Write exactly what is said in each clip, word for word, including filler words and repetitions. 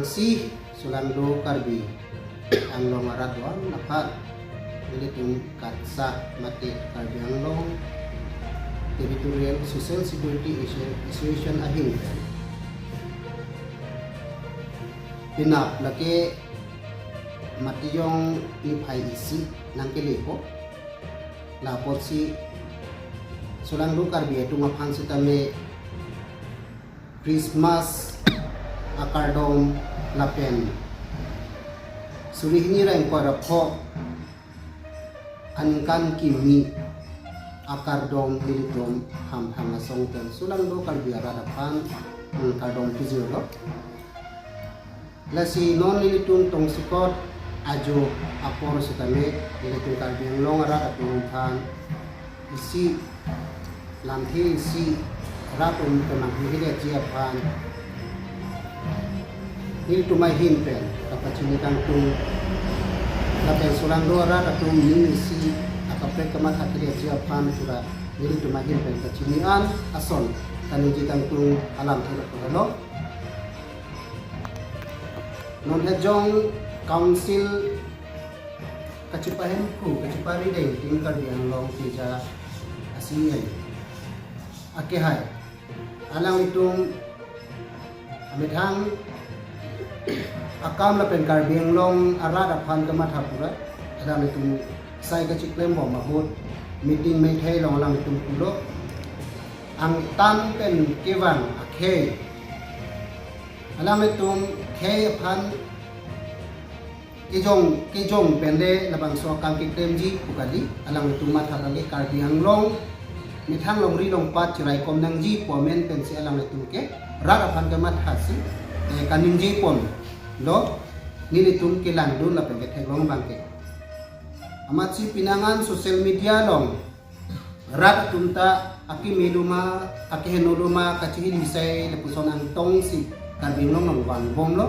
Si Solangdo Karbi Anglong arat do-an aphan nelitum KATSSA mate Karbi Anglong Territorial Social Security Association ahin pen penap lake Matijong niphai isi nangkelepo. Lapotsi Solangdo Karbi atum aphan sitame Christmas akardom lapen suri hini ra ingkoi ra pho aningkan kimi akardom nelitum hamphang asong pen Solangdo Karbi arat aphan, hmm, kardom pajirlo. Lasi non nelitum tongsekot ajo apor sitame nelitum Karbi Anglong arat atum aphan isi lamthe isi rat atum kemang hihile ji aphan nelitum ahin pen kapachini kangtung lapen Solangdo arat atum ning isi akaprek kamatha hile ji aphan sura nelitum ahin pen kachini an ason kaningje kangtung alamthe lapu helo. Non hejong council kachipahemphu, kachipari dengting Karbi Anglong tija asingen akehai alanglitum amethang akam lapen Karbi Anglong arat aphan kamatha pura alanglitum sai kachiklem bom ahut meeting methai along alanglitum pulo angtan pen kevang akhei alanglitum khei aphan kejong kejong penle labangso akam keklemji pu kali. Alanglitum matha abangke Karbi Anglong methang longri longpat chiraikom nangji pu amen pensi alanglitum ke rat aphan kemathasi, eh, kaningje ponlo nelitum kelangdun lapen ketheklong abangke. Amatsi penang an social media along rat atum ta akeme loma, akeheno loma, kachihini sai lapuson angtongsi Karbi Anglong nangvangbomlo.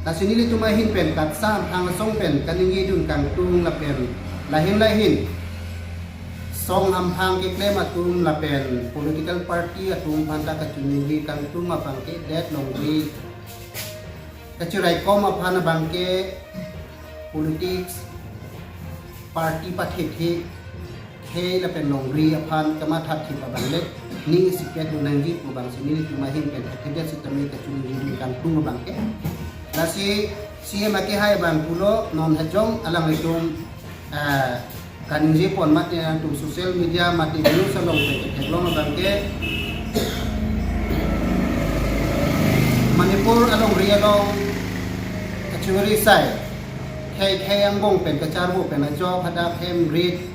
Lasi nelitum ahin pen KATSSA hamphang asong pen kaningjidun kangtung lapen lahin lahin song hamphang keklem atum lapen political party atum aphan ta kachiningri kangtung abangke det longri kachiraikom aphan abangke politics party pathethe khei lapen longri aphan kamathathip abang le ning isipet do nangji pu abangsi nelitum ahin pen thethedet sitame kachiningri kangtung abangke. Lasi C M akehai abang pulo non hejong alanglitum, eh, kaningje pon mate atum social media mate news along pen ketheklong abangke Manipur alongri along kachiviri sai khei khei angbong pen kacharvo pen ajok hadak hem rit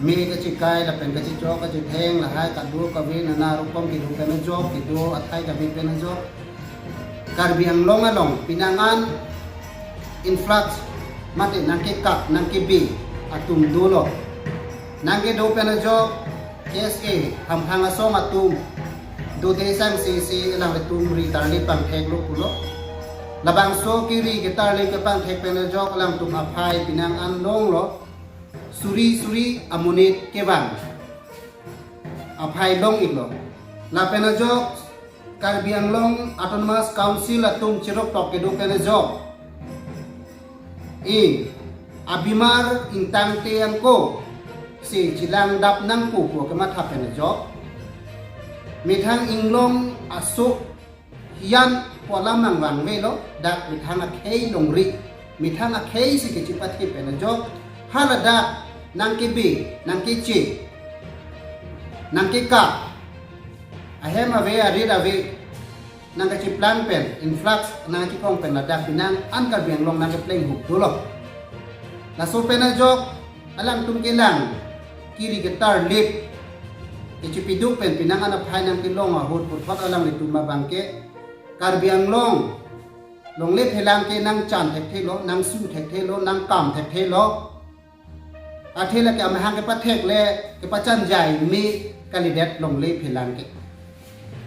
me kachikai lapen kachichok kachitheng lahai kado kave nana rokom kedo pen ajok kedo athai kave pen ajok Karbi Anglong along penang an influx mate nangkekak nangkebe atum dolo. Nangkedo pen ajok K S A hamphang asong atum dote sangsi si alanglitum ri tarlip pangtheklo pulo. Labangso keri ketarlip kepangthek pen ajok alangtum aphai penang an longlo. Suri suri amonit kevang aphai long-iklo. Lapen ajok Karbi Anglong Autonomous Council atum chiroktok kedo pen ajok, e, abimar ingtangte angko si chelang dap nangpo pu kematha pen ajok, methang inglong aso hiyan pu alam nangvangvelo, dak methang akhei longri, methang akhei si kechipathe pen ajok, haladak nangkebe, nangkeche, nangkekak, ahem ave, arit ave, nangkachiplang pen, influx nangkachikong pen ladak penang an Karbi Anglong nangkepleng hup dolo. Laso pen ajok alangtum kelang keri ketarlip kechipiduk pen penang an aphai nangkelong ahut puthot alanglitum abangke Karbi Anglong longle phelang ke nangchan thekthelo, nangsu thekthelo, nangkam thekthelo. Athe lake amahang kepathek le kepachan jai me kalidet longle phelang ke.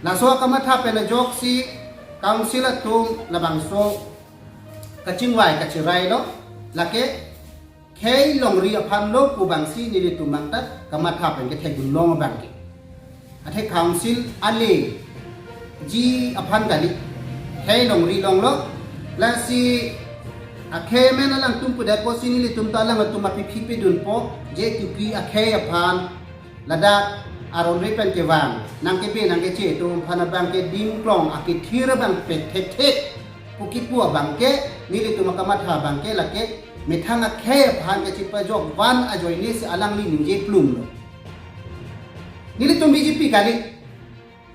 Laso kamatha pen ajoksi council atum labangso kachingvai kachirailo, lake khei longri aphan lo pu abangsi nelitum abang ta kamatha pen kethekdun long abang ke. Athe council ale ji aphan kali, khei longri longlo, Lasi akhei amen alangtum pudai apotsi nelitum ta alangtum aphi phi pidunpo, je Kuki akhei aphan ladak aron re pen kevang nangkebe nangkeche atum aphan abangke dim klong akethir abang pek thekthe pu kipu abangke nelitum akamatha abangke lake methang akhei aphan kachepajok van ajoine si alangli ningje plumlo. Nelitum B J P kali.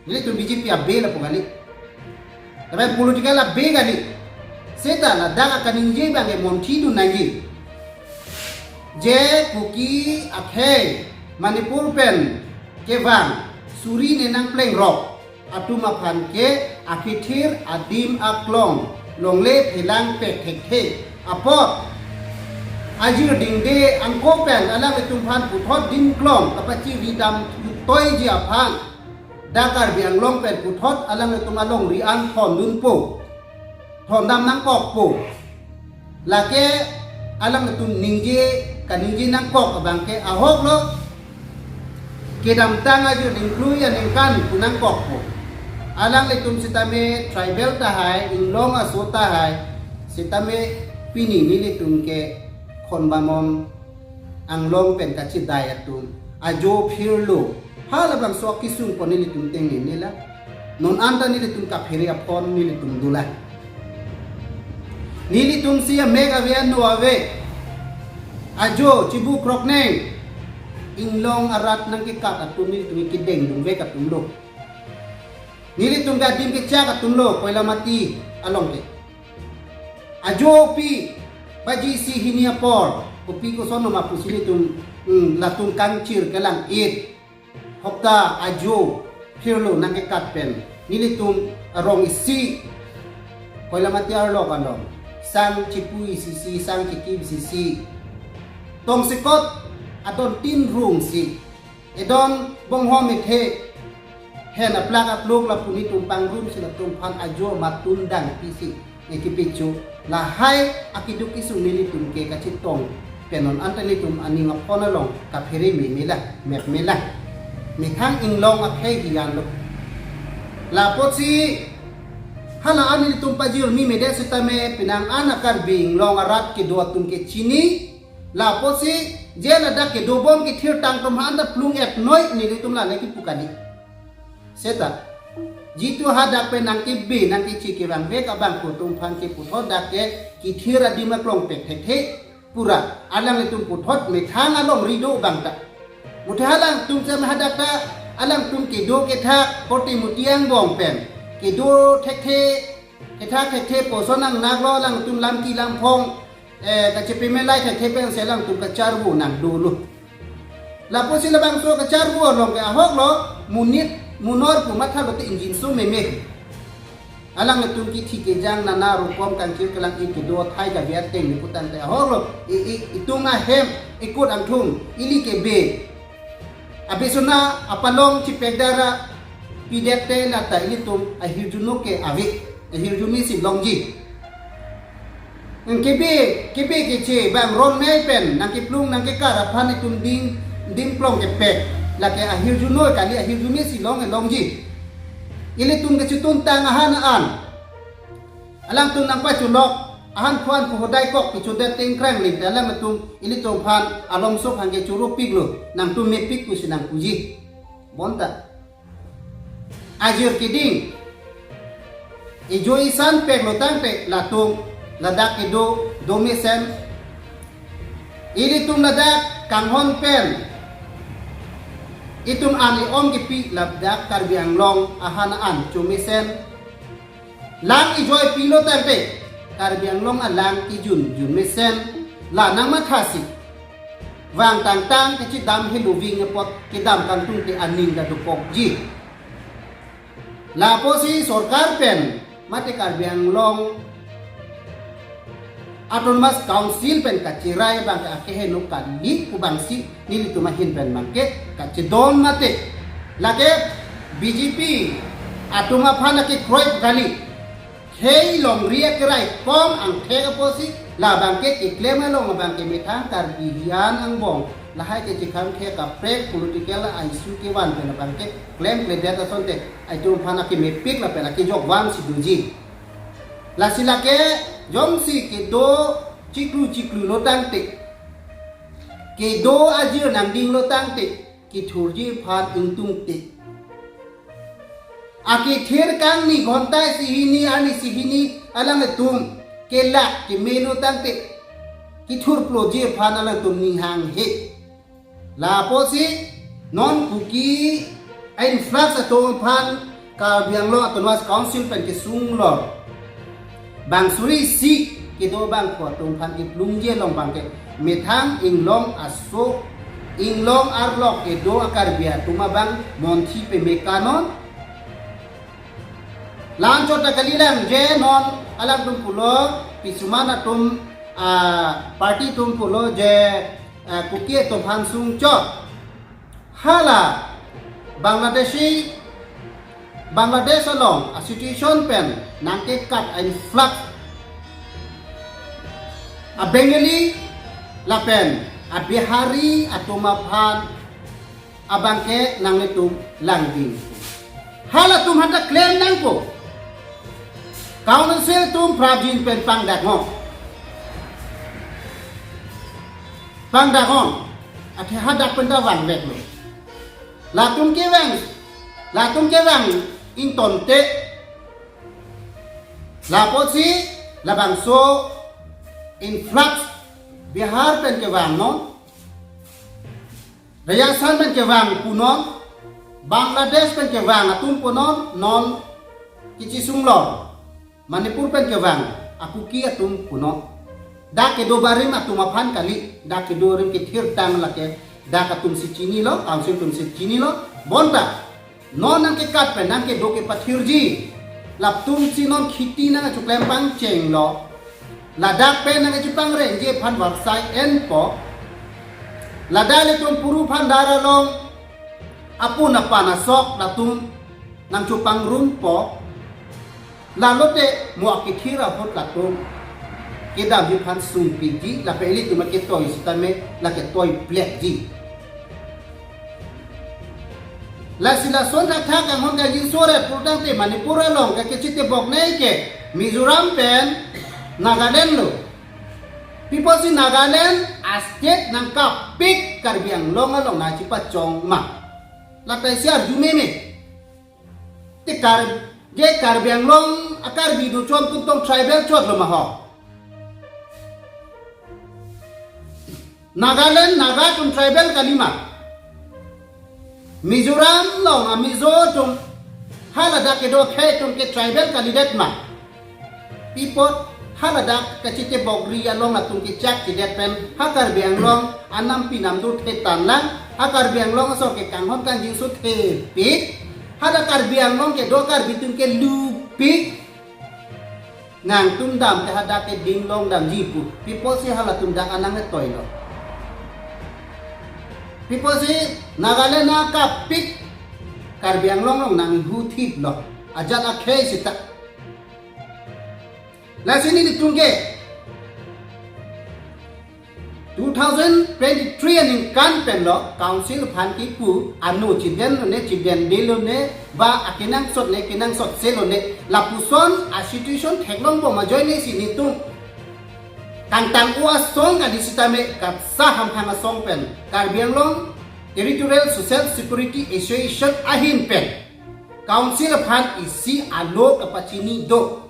Nelitum B J P abe lapu kali. Tapi political abe kali. Seta ladak akaningje abangke monthi dun nangji. Je Kuki akhei Manipur pen kevang suri ne nangpleng rok atum aphan ke akethir adim aklong longle phelang pek thekthe apot ajir dingde angko pen alanglitum aphan puthot dim klong kapachiridam toiji aphan dak Karbi Anglong pen puthot alanglitum alongri an thondunpo, thondam nangkokpo. Lake alanglitum ningje kaningje nangkok abangke ahoklo. Kedamtang ajir dingklui aningkan pu nangkokpo. Alanglitum sitame tribal tahai, inglong aso tahai, sitame pini nelitum ke Khonbamon anglong pen kachedai atum ajo phirlo. Halabangso akesung pon nelitum tengnene la. Non anta nelitum kaphere apon nelitum dolang. Nelitum si amek ave ano ave ajo chibu krokneng inglong arat nangkekat atum nelitum kedeng dungvek atumlo. Nelitum ke adim kechak atumlo Koilamati along ke. Ajo pi baji isi hini apor kopi koson nama pusi nelitum, hmm, latum kangchir kelang-it. Hopta ajo phirlo nangkekat pen nelitum arong isi Koilamati arlok along sang chipu isi si, sang chiki isi si, tongsekot adon tin rung si, edon bonghom ethe hen aplak apluk lapu nelitum pangrum si latum aphan ajo matun dang pisi ne kipichu lahai akeduk kesung nelitum ke kachetong pen non anta nelitum aning apon along kaphere meme la, mep me la. Methang inglong akhei hiyan lo. Lapotsi hala an nelitum pajirmi mede sitame penang an a Karbi Anglong arat kedo atum ke chini. Lapotsi je ladak kedobom kethirtang atum anta plung-et noi nelitum lale kipu kali. Seta jitu hadak pen nangkebe nangkeche kevangvek abang atum aphan ke puthot dak ke kethir adim aklong pek thekthe pura alanglitum puthot methang alongri do abang ta. Muthe alangtum sitame hadak ta alangtum kedo kethak korte muti angbong pen kedo thekthe, kethak thekthe poson nangnaklo, alangtum lamki lamphong, eh, kachepemelai thekthe pensi alangtum kacharvo nangdolo. Lapotsi labangso kacharvo along ke ahoklo, monit monor pu mathalo te ingjinso meme. Alanglitum kithi kejang nana rukom kangchir kelang-it kedo athai kave ateng ni putangte ahoklo, i, i, itung ahem ikut angthung ili kebe. Abisona apalong chipekdara pidet te lata ilitum ahirjuno ke ave, ahirjume si longji. Nang kebe, kebe keche bang ron mei pen nangkeplung nangkekar aphan itum ding, dingplong kepek. Lake ahirjuno kali, ahirjume si long longji. Ilitum kachetun tang ahan an. Alangtum nangpachulok, ahan phuan pu hodai kok pichudet tengkrang ling te alangtum ilitum aphan alomso aphan ke choro piklo, nangtum mepik pusi nangpuji. Bonta ajir keding ijo isan peklo tangte latum ladak kedo domesen. Ilitum ladak kanghon pen itum an i-om kipi ladak Karbi Anglong ahan an chomesen. Lang ijoi pilo tangte Karbi Anglong alang kijun jun mesen la nangmathasi. Vang tangtang kachedam heloving apot kedam kangtung te aning da dokokji. Lapotsi sorkar pen mate Karbi Anglong Autonomous Council pen kachirai abang ke akeheno kali pu abangsi nelitum ahin pen abang ke kachedon mate. Lake B J P atum aphan akekroi kali. Khei longri akerai kong angthek apotsi labang ke keklem along abang ke methang Karbi hiyan angbong lahai ke chikham khe kaprek political issue kevan pen abang ke klemkledet asonte itum aphan akemepik lapen akejok vansi doji. Lasi lake jongsi kedo chiklu chiklu lo tangte, kedo ajir nangding lo tangte, kethurji aphan ingtungte. Akethir kangni ghonta isi hini, arni isi hini alangtum kelak keme lo tangte, kethurploji aphan alangtum ning hanghe. Lapusi non Kuki a-influx atum aphan Karbi Anglong Autonomous Council pen kesung lo. Bang suri isi kedo abangphu atum aphan keplungji along abangke methang inglong aso, inglong arlok kedo a-Karbi atum abang monthi pemekanon. La-anchot ta kalilang je non alangtum pulo, pisuman atum, ah, party atum pulo je, ah, Kuki atum aphan sungchot. Hala Bangladeshi, Bangladesh along a-situation pen nangkekat a-influx a-Bengali lapen a-Bihari atum aphan abangke nanglitum langding. Halatum hadak claim nangpo. Council atum prapjin pen pangdaknon. Pangdaknon. Athe hadak pen ta vangveklo. Latum kevang, latum kevang ingtonte. Lapusi labangso influx Bihar pen kevangnon, Rajasthan pen kevang punon, Bangladesh pen kevang atum punon, non kechisung lo. Manipur pen kevang a-Kuki atum punon. Dak kedo barim atum aphan kali, dak kedo barim kethirtang lake, dak atum si chinilo, council atum si chinilo, bonta non nangkekat pen nangkedo kepathirji. Latumsi non kheti nangkachoklem pangchenglo. Ladak pen nangkachopangrengji aphan varsai enpo. Ladak ilitum puru phandar along apun apan asok latum nangchopangrumpo. Lalote mo akethir ahut latum kedamji aphan sungpikji, lapen ilitum aketoi sitame lake toiplekji. Lasi lason thakthak kanghon kangjinso ret pulotangte Manipur along ke kacheteboknei ke Mizoram pen Nagaland lo. Pi apotsi Nagaland a-state nangkapik Karbi Anglong along nangchipachong ma? Lata isi arju meme. Te Kar-, je Karbi Anglong a-Karbi do chon atum tong tribal chot lo ma ho? Nagaland Naga atum tribal kali ma? Mizoram along a-Mizo atum haladak kedo akhei atum ke tribal kalidet ma? Pi apot haladak kachetebok ri along atum kechak chedet pen ha Karbi Anglong anam pinam do thetan lang, ha Karbi Anglong asor ke kanghon kangjinso thepik, hada Karbi Anglong kedo Karbi atum ke lupik. Nangtum dam te hadak ke dinglong damji pu. Pi apotsi halatum dak anang etoilo? Pi apotsi Nagaland nangkapik Karbi Anglong along nanghuthiplo? Ajat akhei sita. Lasi nelitum ke two thousand twenty-three aningkan pen lo council aphan kipu, ano chiden lone, chiden de lone, ba akenangsot ne kenangsotse lone, lapuson a-situation theklongbom ajoine si nelitum kangtang-o asong kali sitame KATSSA hamphang asong pen, Karbi Anglong Territorial Social Security Association ahin pen council aphan isi alo kapachini do.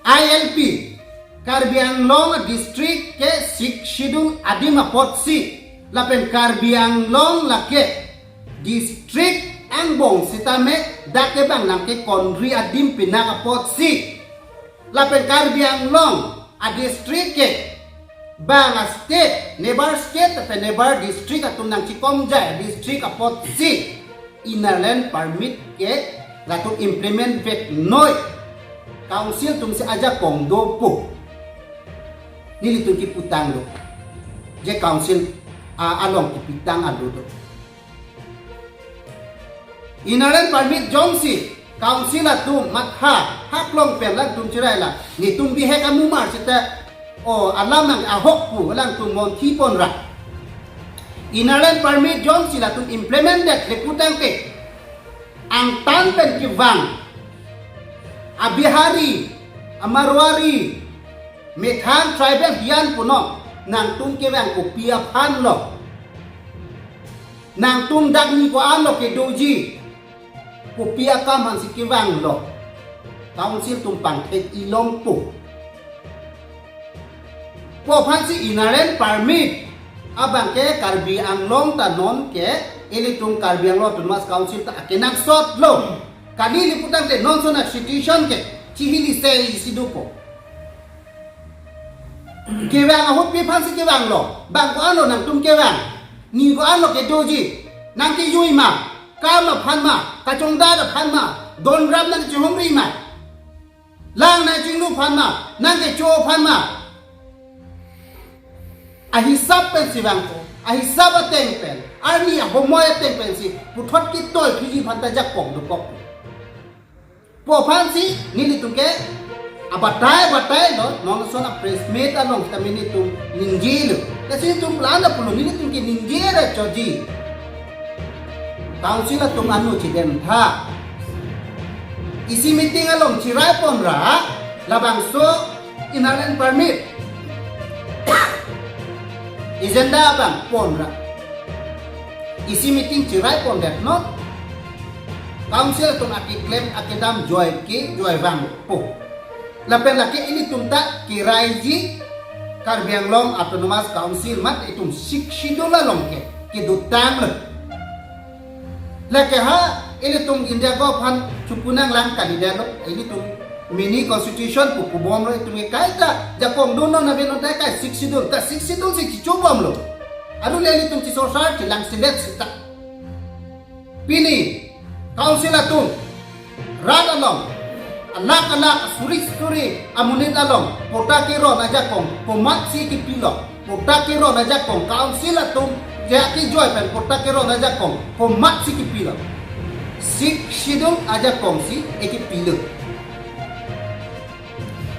I L P, Karbi Anglong district ke Sixth Schedule adim apotsi, lapen Karbi Anglong lake district angbong sitame dak ke bang nangkekon ri adim pinak apotsi, lapen Karbi Anglong a-district ke bang a-state, neighbor state lapen neighbor district atum nangchikomjai district apotsi Inner Line Permit ke latum implement veknoi. Council atumsi ajakong dopo. Nelitum kiputang do. Je council a-, along kipitang alo do. Inner Line Permit jongsi council atum matha haklong pen alangtum cherai la, nelitum bihek amumar seta, o, alam nang ahok pu alangtum monthi ponra. Inner Line Permit jongsi latum implement det le putangte, angtan pen kevang a-Bihari, a-Marwari, methang tribal hiyan punon, nangtum kevang kopi aphan lo? Nangtum dak ni ko-an lo kedoji? Kopi akam aphansi kevang lo? Council atum pangthek-i longpo. Pu aphansi Inner Line Permit abangke Karbi Anglong ta nonke ilitum Karbi Anglong Autonomous Council ta akenangsot lo. Kali, ili putangte non ason a-situation ke chihili se isi dopo. Kevang ahut pi aphansi kevang lo? Bang ko-an lo nangtum kevang? Ni ko-an lo kedoji? Nangkejui ma? Kam aphan ma? Kachongdat aphan ma? Donrap nangchihumri ma? Lang nangchinglu aphan ma? Nangkecho aphan ma? Ahisap pensi vangpo, ahisap ateng pen, arni ahomoi ateng pensi puthot kitoi phiji aphan ta jakong dokok. Pu aphansi nelitum ke abatai batai lo, non ason a-press meet along sitame nelitum ningjelo. Lasi nelitum plan pulo, nelitum ke ningje ra choji. Council atum anu chidem tha. Isi meeting along chirai pon ra, labangso Inner Line Permit agenda abang pon ra, isi meeting chirai pondetnon. Council atum akeklem akedam joi ke joi vangpo. Lapen lake ilitum ta keraiji Karbi Anglong Autonomous Council mat itum Sixth Schedule along ke kedotang lo. Lake ha ilitum India govt aphan chukunang lang kalidetlo, ilitum mini constitution pu pubomlo, itum ke kaita jakong donon abe non ta kai Sixth Schedule, ta Sixth Schedule si chichobomlo. Adu le ilitum chisorsar chilang silet sita. Pini Council atum rat along, alakh alakh, suri suri amonit along patta keron ajakong komatsi kipilo? Patta keron ajakong Council atum je akejoi pen patta keron ajakong komatsi kipilo? Sixth Schedule ajakongsi ekipilo.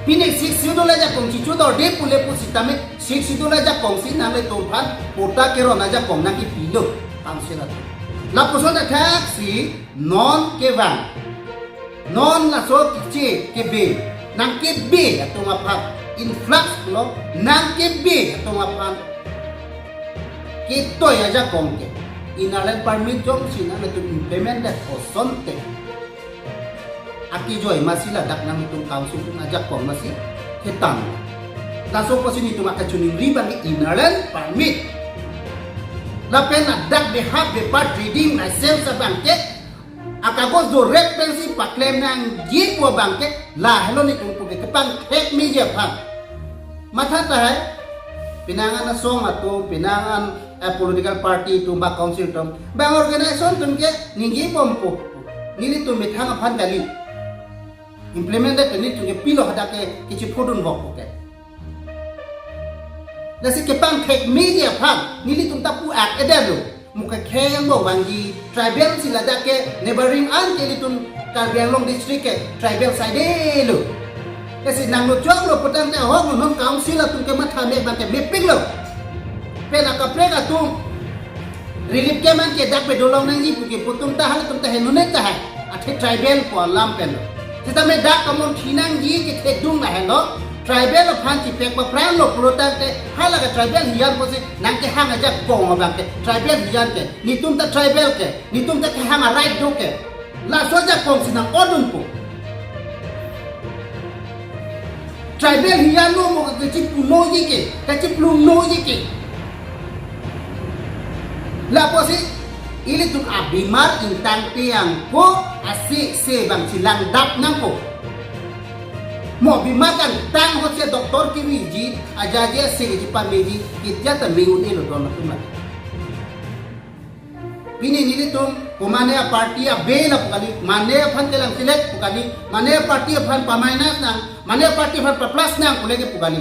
Pini Sixth Schedule ajakong chichodorde pule pusitame Sixth Schedule ajakongsi nanglitum aphan patta keron ajakong nangkipilo Council atum. Lapuson athaksi non kevang, non laso keche kebe, nangkebe atum aphan, influx lo, nangkebe atum aphan kitoi ajakong ke Inner Line Permit jongsi nanglitum implement det asonte akejoi masi ladak nangtum Council atum ajakong masi ketang. Laso pusi nelitum akachiningri abang ke Inner Line Permit. Lapen ladak behalf bepar trading license abang ke akagos do rek pensi paklem nangji pu abang ke lahelo nelitum pu ke kepangthek meji aphan. Matha tahai, pinangan asong atum, pinangan, eh, political party atum, ba council atum, bang organization atum ke ningjebompo, nelitum methang aphan kali. Implement det nelitum ke pilo hadak ke kichi phodun bok ke. Lasi kepangthek meji aphan nelitum ta pu-ak-edetlo. Muke khei angbong vangji tribal si ladak ke neighboring an ke ilitum Karbi Anglong district ke tribal side lo. Lasi nanglo choklo putangte ahok non council atum ke matha me abang ke mepiklo. Pen akaprek atum relief camp an ke dak pe dolong nangji pu ke pu atum ta halatum ta henune tahai. Athe tribal pu alam pen lo. Sitame dak kamon thinangji kethedung lahelo. Tribal aphan chipek paphranglo pulotangte hala ke tribal hiyan pusi nangkehang ajakong abang ke tribal hiyan ke. Nelitum ta tribal ke, nelitum ta kehang a-right do ke. Laso ajakongsi nang-odunpo. Tribal hiyan lo mo kachipunoji ke, kachiplungnoji ke. Lapusi ilitum abimar ingtangte angko asi se abang chelangdap nangpo. Mo bimar kangtang ahutsi doctor keviji, ajaji asi keji pameji, ketia ta me un-elo don atum la. Pini nelitum, ko mane a-party abe lapu kali, mane aphan kelang select pu kali, mane a-party aphan paminus nang, mane a-party aphan paplus nang, pule kepu kali.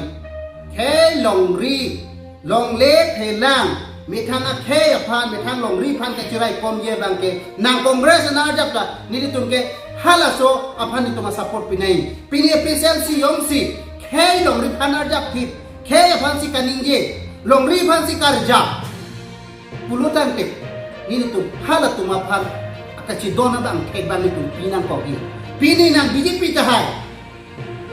Khei longri, longle thelang, methang akhei aphan, methang longri aphan kachiraikomji abang ke, nang Congress nang ajak ta, nelitum ke halaso aphan nelitum a-support pinai. Pini A P H L C jongsi, khei longri aphan arjap thip, khei aphansi kaningje, longri aphansi karjap pulotangte, nelitum halatum aphan akachidon abang thek abang nelitum pinangkok-i. Pini nang B J P tahai,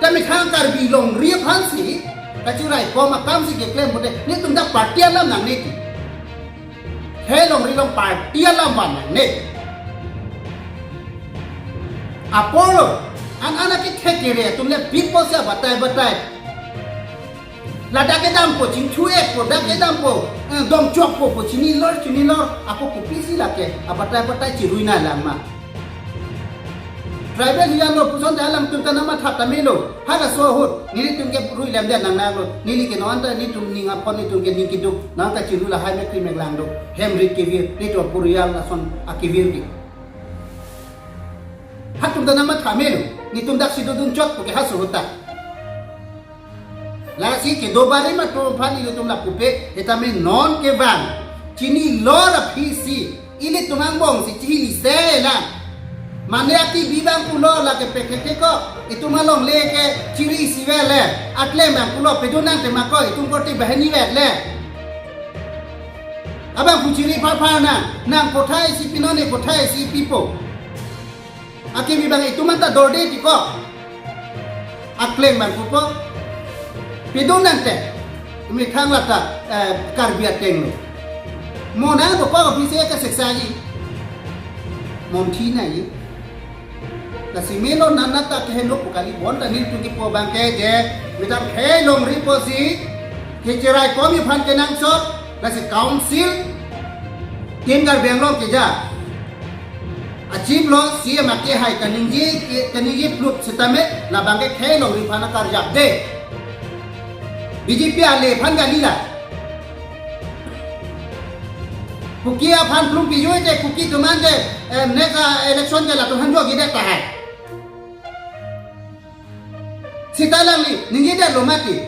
Ta methang Karbi longri aphansi kachirai kom akamsi keklem pute, netum dak party alam nangne ti. Khei longri along party alam van nangne. Apotlo an an akethek kere atum le bipose abatai batai. Ladak kedampo chingthu-etpo, dak kedampo, eh, dongchokpo pu chinilor chinilor, ako kopisi lake abatai batai chirui nanglang ma? Tribal hiyan lo puson ta alangtum ta nangmatha tame lo. Halaso ahut nelitum ke rui lemdet nangnang lo. Neli ke non ta netum ning apon, netum ke ning keduk nang ta chiru lahai me kri me lang do. Hem rit kevir, netum puriyal lason akevir ke. Hatum ta nangmatha me lo. Netum dak si dodun chot pu ke halaso ahut ta. Lasi kedo barim atum aphan ilitum lapu pe, setame non kevang chinilor aphisi ilitum angbongsi chihili se lang. Mane ati bibang pulo lake pekeke ko, itum alongle ke chiri isi vet le, aklem bang pulo pedun nang tema ko, itum korte bahini vet le. Abang pu chiri pharphar nang, nang kothai si pi non, ne kothai si pipo. Akimi bang itum anta dorde ti ko. Aklem bang pupo. Pedun nang te. Methang lata, eh, Karbi ateng lo. Mo nang do ko bise ka seksa ji. Mon thi na ji. Lasi melo nana ta keheno pu kali, bonta nelitum kipu abang ke je, methang khei longri pusi kechirai kom aphan kenangsot, lasi council, Team Karbi Anglong keja. Achiplo C M akehai kaningje, kaningje plut setame labang ke khei longri aphan akarjap de. B J P ale aphan kali la. Kuki aphan plung pijui te Kuki atum ante, eh, next, ah, election ke latum hanjo gide tahai. Sita alangli, ningje detlo mati.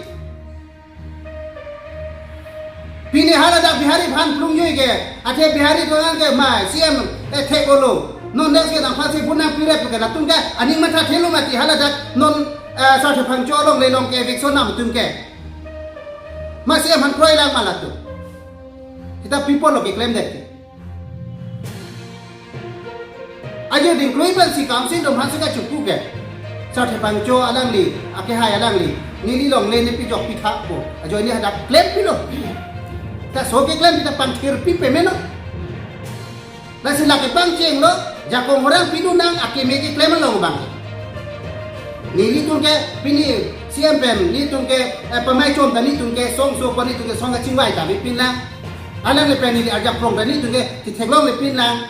Pini haladak Bihari aphan plung jui ke, athe Bihari atum ke ma, C M, eh, thek olo. Non next ke nang phansi bunang pire pu ke latum ke, aning matha thelo mati haladak, non, eh, Sarthe Phangcho along le long ke eviction nam atum ke. Ma C M aphan kroi lang ma latum. Kita people lo keklem det ke. Ajo dingklui pensi council atum aphansi kachupu ke. Sarthe Phangcho alangli, akehai alangli, neli longle ne pijok pitha po. Ajo ini hadak klem pilo. Ta so keklem kita pangthir pi pemeno. Lasi lake pangcheng lo, jakong orang pidu nang akeme keklem along bang. Nelitum ke pini C M pen, nelitum ke, eh, pamai chom ta nelitum ke song so ko nelitum ke song kachingvai ta bipin lang. Alang le pen neli arjap prong ta nelitum ke titheklong le pin lang.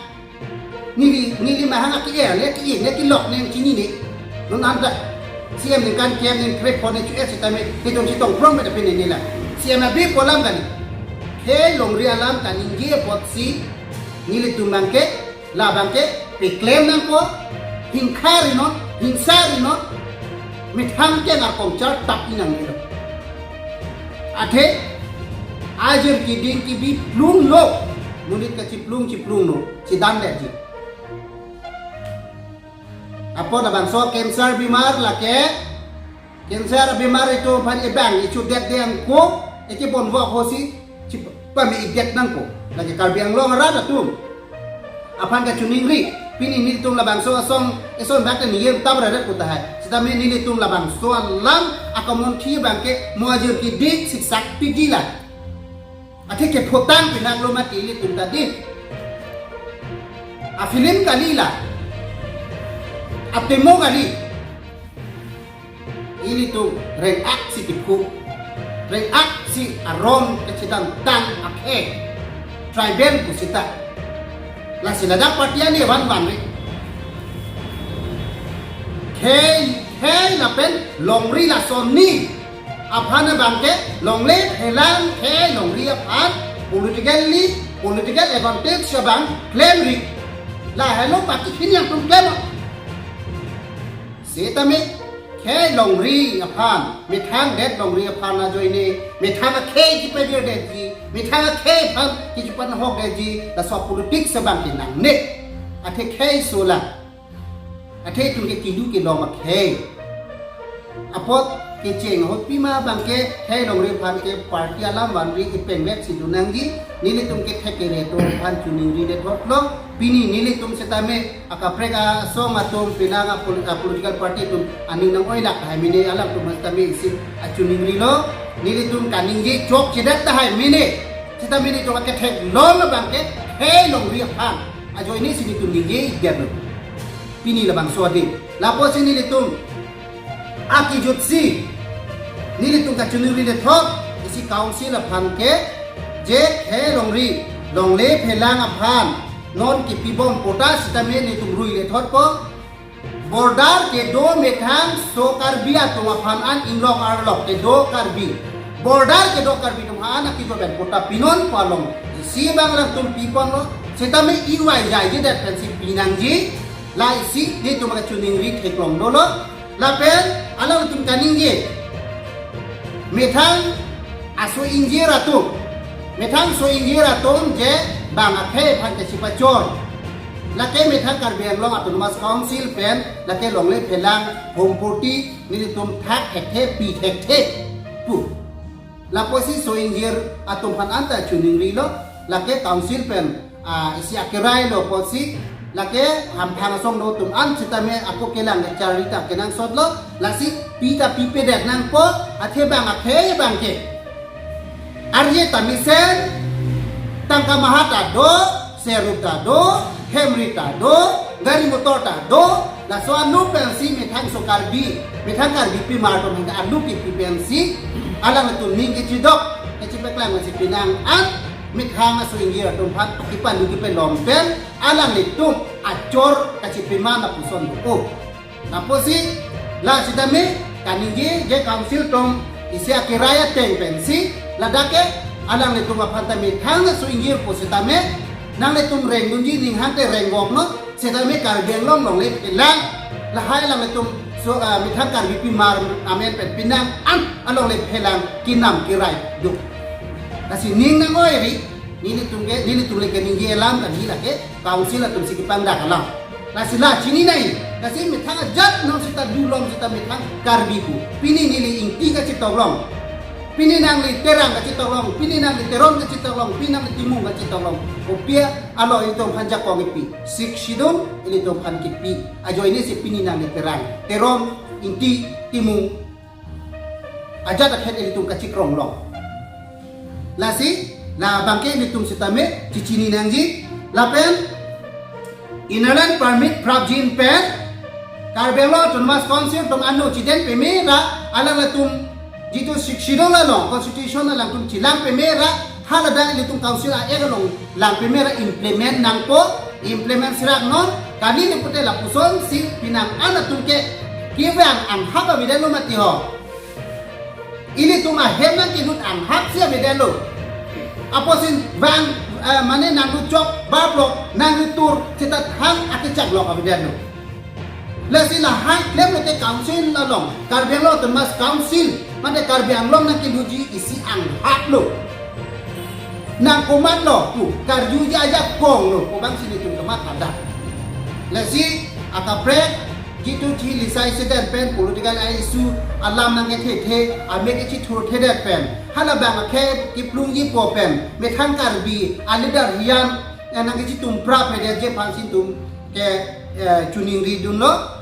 Neli, neli mahang aki-e, ne ki-e, ne kilok, ne chinine. Non anta C M ningkan kem ningkrep pon ne chu-e setame, nelitum chetong prong beta pin neli la. C M abi pu alam kali. Khei longri alam kaningje apotsi, nelitum bang ke, labang ke peklem nangpo, hingkha ri non, hingsa ri non, methang ke ngarkong char tap inang ri non. Athe, ajir kiding kibi plung lo, monit kachiplung chiplung lo, chidam detji. Apot labangso cancer bimar lake, cancer bimar itum aphan ebang ichu det de angko, eke bonvok hosi, chipame idet nangko. Lake Karbi Anglong arat atum aphan kachiningri, pini nelitum labangso asong, eson bak niyem tam rarat pu tahai. Setame nelitum labangso alam akamon thi bang ke mo ajir kiding siksak piji la. Athe kephotang pinak lo mati ilitum ta di. Afilim kali la. Atemo kali. Ilitum reng-aksi kiphu. Reng-aksi aron kachidamtang akhei. Tribal pu seta. Lasi ladak party ani van van ri. Khei, khei lapen longri lason ni. Aphan abang ke longle phelang khei longri aphan politically, political advantage abang klemri. Lahelo party khin yang tum klem. Setame khei longri aphan, methang det longri aphan ajoine, methang akhei kipavir detji, methang akhei aphan kichipan hok detji, laso politics abang ke nangne. Athe khei so la. Athe itum ke kilu kelom akhei. Apot kecheng ahut pima abang ke khei longri aphan ke party alam vanri kepengvek si dun nangji, Nelitum kethek kere atum aphan choningri le thotlo. Pini nelitum setame akaprek asong atum penang a pol-, a political party atum aning nang-oi lak tahai mene alangtum setame isi achuningrilo. Nelitum kaningje chokchedet tahai mene. Setame nelitum akethek long abang ke khei longri aphan ajoine si nelitum ningje ikdetlo. Pini labangso adim. Lapusi nelitum akejutsi nelitum kachoningri le thot isi council aphan ke je khei longri longle phelang aphan non kepibom patta setame nelitum rui le thotpo. Border kedo methang so Karbi atum aphan an inglong arlok kedo Karbi. Border kedo Karbi atum aphan an akejut pen patta pinonpo along. Isi abang alangtum piponlo. Setame iwai jai jedet pensi pinangji. La isi nelitum kachoningri theklong dolo. Lapen alangtum kaningje methang aso ingjir atum, methang so ingjir atum je bang akhei aphan kachipachor. Lake methang Karbi Anglong Autonomous Council pen lake longle phelang hompoti nelitum thak thekthe pi thekthe pu. Lapusi so ingjir atum aphan anta choningrilo, lake council pen, ah, isi akerai lo pusi, lake hamphang asong do atum an setame ako kelang kecharli ta kenangsotlo, lasi pi ta pipedet nangpo, athe bang akhei abang ke. Arje ta mesen, tangka maha ta do, serup ta do, hemri ta do, gari motor ta do, laso anu pensi methang so Karbi, methang Karbi pimar atum hangke anu kipi pensi, alangtum ning kechidok, kechipaklang kachipinang an, methang aso ingjir atum aphan, kipanu kipelom pen, alangtum achor kachipima lapuson do. Lapusi, la setame, kaningje, je council atum, isi akerai ateng pensi, ladak ke, alanglitum aphan ta methang aso ingjir pu setame, nanglitum rengdunji ninghang te rengvok non, setame Karbi Anglong longle phelang, lahai alanglitum, so, ah, methang Karbi pimar amen pen pinang an, alongle phelang, kinam kerai do. Lasi ning nang-oi ri, nelitum ke, nelitum le kaningje alam kan hi lake, council atum si kipangdak alam. Lasi la chini nai, lasi methang ajat non seta dulom seta methang Karbi pu. Pini neli Ingti kachitoklong. Pini nangli Terang kachitoklong, pini nangli Teron kachitoklong, pini nangli Timung kachitoklong. Kopi alo ilitum aphan jakong kipi. Sixth Schedule ilitum aphan kipi. Ajoine si pini nangli Terang, Teron, Ingti, Timung. Ajat akhei ilitum kachikrong long. Lasi, labang ke ilitum setame, chichini nangji, lapen, Inner Line Permit prapjin pen, Karbi Anglong Autonomous Council atum anu chiden peme ra, alanglitum, jitu Sixth Schedule along, constitution alangtum chilang peme ra, haladak ilitum council a-act along lang peme ra implement nangpo, implement sirak non, kali ni pute lapuson si pinang an atum ke, kevang anghap avedetlo mati ho. Ilitum ahem nangkelut anghap si avedetlo. Apotsi vang, eh, mane nangluchok, barplok, nanglutur, seta thang akechak lok avedetlo. Lasi lahai klemlote council along, Karbi Anglong Autonomous Council, mane Karbi Anglong nangkeluji isi anghaplo. Nangkomatlo, pu, karjuji ajakonglo, pu abang si nelitum kamatha dak. Lasi, akaprek, jitu thi lisai seden pen political issue alam nangkethethe, ame kechithurthedet pen. Halabang akhei kiplungji po pen, methang Karbi, a-leader hiyan, eh, nangkechitum praphedet je aphansi nelitum ke, eh, choningri dunlo.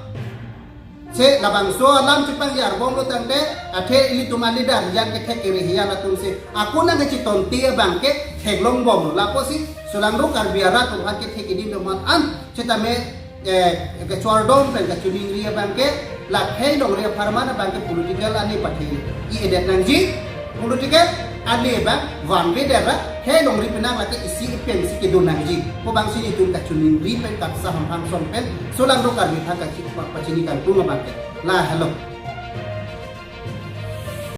Se labangso alam chipangjar bomlo tangte, athe ilitum a-leader hiyan kethek kere hiyan atum si, ako nangkechitonte abang ke theklong bomlo. Lapusi, solangdo Karbi arat atum aphan kethek kidin doman an, setame, eh, kechordom pen kachoningri abang ke, la khei longri apharman abang ke political ani pathe i-edet nangji, political ani abang vanvedet ra, khei longri penang lake isi pen si kedo nangji. Pu abang si nelitum kachoningri pen kaksa hamphang asong pen, solangdo Karbi aphan kachi-, pachini kangtung abang ke. La helo.